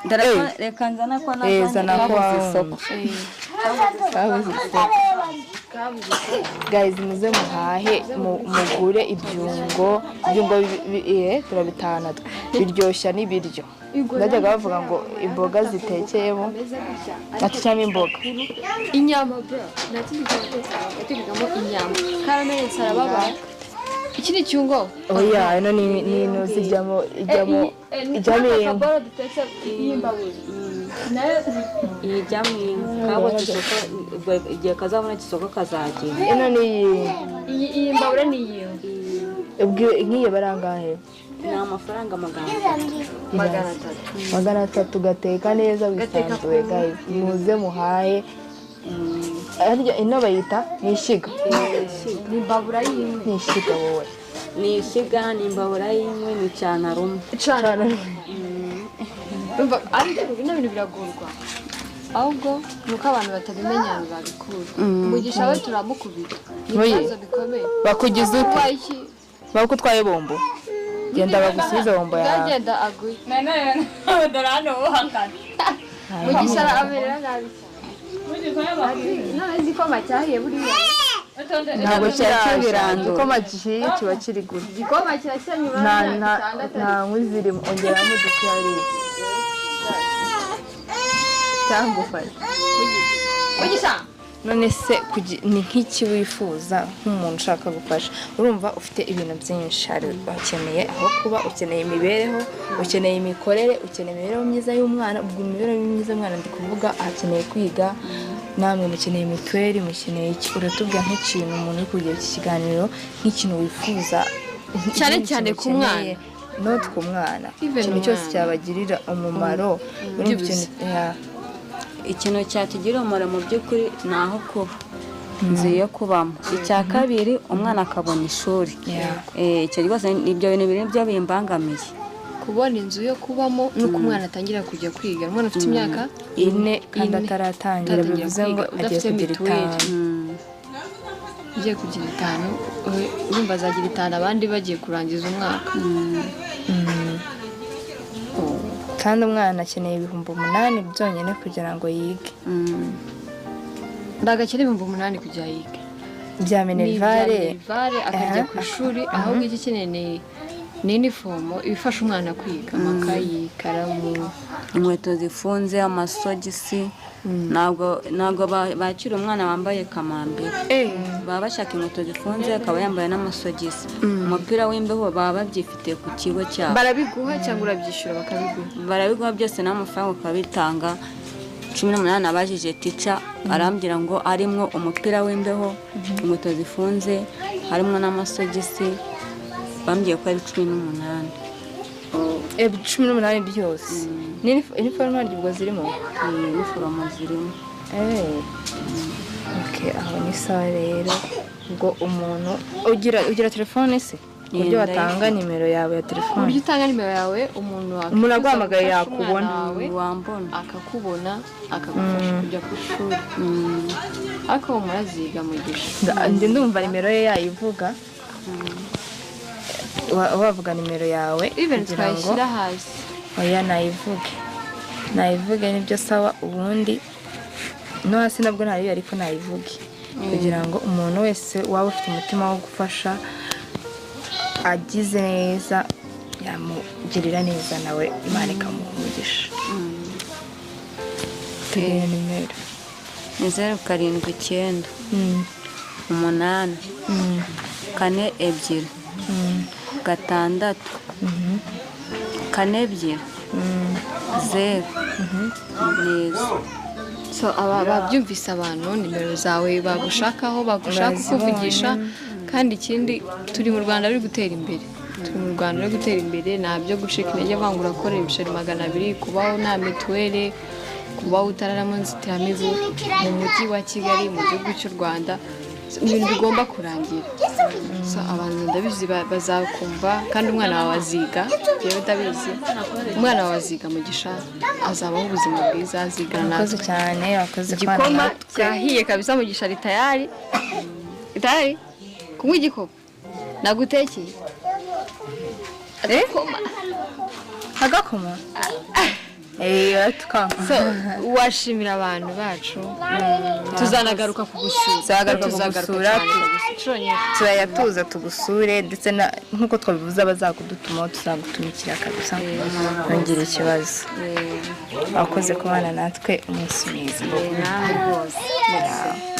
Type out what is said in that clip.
Dore ko reka nzana ko Eh, zana ko kabuze wawe. isoko. Kabuze isoko. Guys, muze muhahe, mugure ibyungo. Ibyungo turabitahana twe, biryoshya n'ibiryo. Bajyaga bavuga ngo imboga zitekeyemo ati cyangwa imboga. Inyama, bro, nta kindi kintu yatekagamo inyama. Karamenetse, arababara. Iki ni icyungo? Oya, ino ni inuzi ijyamo ijyamo inka. Akaboro dutetse y'imbabura nayo. Iyi ijyamo inka. Kabuze isoko, ubwo igihe kazaboneka isoko kazagenda. Ino ni iyi. Iyi mbabura ni iy'inka. Ubwo nk'iyo barangahe? Ni amafaranga 300. 300. 300, gateka neza wisanzuye. Guys, muze muhahe. Harya ino bayita ni ishyiga? Ni imbabura y'inkwi. Ni ishyiga wowe. Ni ishyiga, ni imbabura y'inkwi, ni cana rumwe. Cana. Urumva ariko bino bintu biragurwa, ahubwo ni uko abantu batabimenya ahantu babikura. Umugisha we turamukubita, ni Oye. ibibazo bikomeye. Bakugize ute? Utwaye iki? Bakutwaye bombo, genda bagusubize bombo yawe. Byagenda aguye. Dore hano wohakana. Mugisha amerera nabi cyane. None igikoma cyahiye buriya? Ntabwo kirasha. Birandura. Igikoma gihiye kiba kiri gutya. Igikoma kirashya nyuma Nta y'imyaka nta 6. Nta nkwi zirimo, ongeramo udukari cyangwa ufashe. Mugisha. None se ni nk'iki wifuza nk'umuntu ushaka gufasha? Urumva ufite ibintu byinshi, hari ukeneye aho kuba, ukeneye imibereho, ukeneye imikorere, ukeneye imibereho myiza y'umwana. Ubwo imibereho myiza y'umwana ndi kuvuga, akeneye kwiga, namwe mukeneye mituweli, mukeneye iki? Uratubwira nk'ikintu umuntu uri kugira iki kiganiro, nk'ikintu wifuza Cyane ikindi cyane kintu ku mwana. ukeneye, not ku mwana, Even ikintu cyose umwana. cyabagirira umumaro. Urumva Byibuze. ikintu, yeah. Ikintu cyatugirira umumaro mu by'ukuri ni aho kuba, inzu yo kubamo. Icya kabiri, umwana akabona ishuri. Icyo rwose ni ibyo bintu biri byo bimbangamiye. Kubona inzu yo kubamo nuko umwana atangira kujya kwiga, umwana ufite imyaka 4 kandi 4. ataratangira. Ataratangira Bivuze ngo kwiga, agiye udafite kugira mituweli. 5. Ugiye kugira 5, urumva azagira 5 abandi bagiye kurangiza umwaka. Kandi umwana akeneye 8000 byonyine kugira ngo yige. Ntabwo akeneye 8000 kugira yige. Bya Ni ibya minerval. Minerval, akajya ku ishuri. Ahubwo icyo akeneye ni inifomo, ibifasha umwana kwiga, amakayi, ikaramu. Inkweto zifunze, amasogisi. Ntabwo bakira umwana wambaye kamambiri, baba bashaka inkweto zifunze, akaba yambaye n'amasogisi, umupira w'imbeho. Baba babyifitiye ku kigo cyabo. Barabiguha cyangwa urabyishyura bakabiguha? Barabiguha byose n'amafaranga ukabitanga. 18 nabajije teacher, arambwira ngo arimwo umupira w'imbeho, inkweto zifunze, harimo n'amasogisi. Bambwiye ko ari 18. 18 byose ni iniforume ubwo zirimo? Iniforume zirimo. Okay, aho ni sawa rero. Ubwo umuntu ugira telefone se, ku buryo Yeah, watanga ndayifite. nimero yawe ya Ku telefone? buryo utanga nimero yawe, umuntu wakwifuza Umuntu aguhamagaye gufasha yakubona. umwana wawe, Wambona. akakubona, akagufasha kujya ku ishuri. Ariko muraziga, Mugisha. Ndi ndumva nimero ye yayivuga. Wavuga nimero yawe Even kugira ngo twayishyira hasi. Oya, nayivuge, nayivuge nibyo sawa. Ubundi no hasi nabwo ntayo, ariko nayivuge kugira ngo umuntu wese waba ufite umutima wo gufasha agize neza yamugirira neza, nawe Imana ikamuha umugisha. Tubwire nimero. Ni 079 8 4 2 6 4 2 0 neza. So aba babyumvise, abantu nimero zawe bagushakaho, bagushaka kukuvugisha. Kandi ikindi, turi mu Rwanda ruri gutera imbere, turi mu Rwanda ruri gutera imbere. Nta byo gucika intege vanga urakorera ibiceri 200, kubaho nta mituweli, kubaho utararamo inzitiramibu mu mujyi wa Kigali, mu gihugu cy'u Rwanda. So, ni ibintu bigomba kurangira. So abantu ndabizi bazakumva, kandi umwana wawe aziga. Yewe, ndabizi umwana wawe aziga, Mugisha azabaho ubuzima bwiza, azigana Wakoze natwe. cyane, wakoze kubana Igikoma natwe. cyahiye kabisa. Mugisha ari tayari, tayari kunywa igikoma nagutekeye. Agakoma. Agakoma. Baratukanga. So, washimira abantu bacu, tuzanagaruka kugusura. Tuzagaruka Tuzagaruka kugusura, cyane kugusura inshuro nyinshi. Turayatuza tugusure, ndetse nk'uko twabivuze, abazakudutumaho tuzagutumikira kabisa, ntugire ikibazo. Wakoze kubana natwe, umunsi mwiza. Namwe rwose. Yeah.